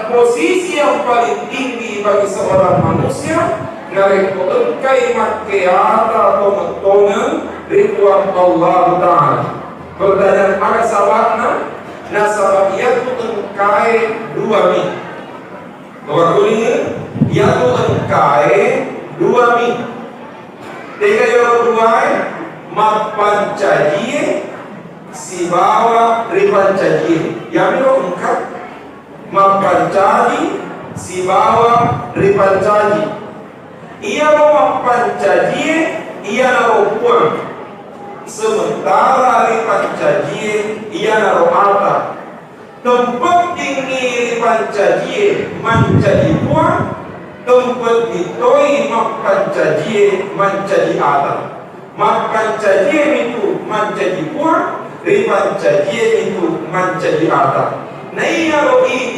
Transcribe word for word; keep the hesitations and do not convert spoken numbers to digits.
Posisi yang paling tinggi bagi seorang manusia narekko engkai makkeata tongeng-tongeng ri Puang Allah Ta'ala. Pertanyaan, aga sababna? Nasaba iyatu engkae dua mi. Waktunya iyatu engkae dua mi. Tega yolo duae? Mappancajie sibawa ripancajie. Yamiro engka mappancaji sibawa ripancaji. Iyaro mappancajie iyanaro Puang, sementara ripancajie iyanaro ata. Tempeddingngi ripancajie mancaji Puang, tempedding toi mappancajie mancaji ata. Mappancajie mitu mancaji Puang, ripancajie mitu mancaji ata. Naiyaro i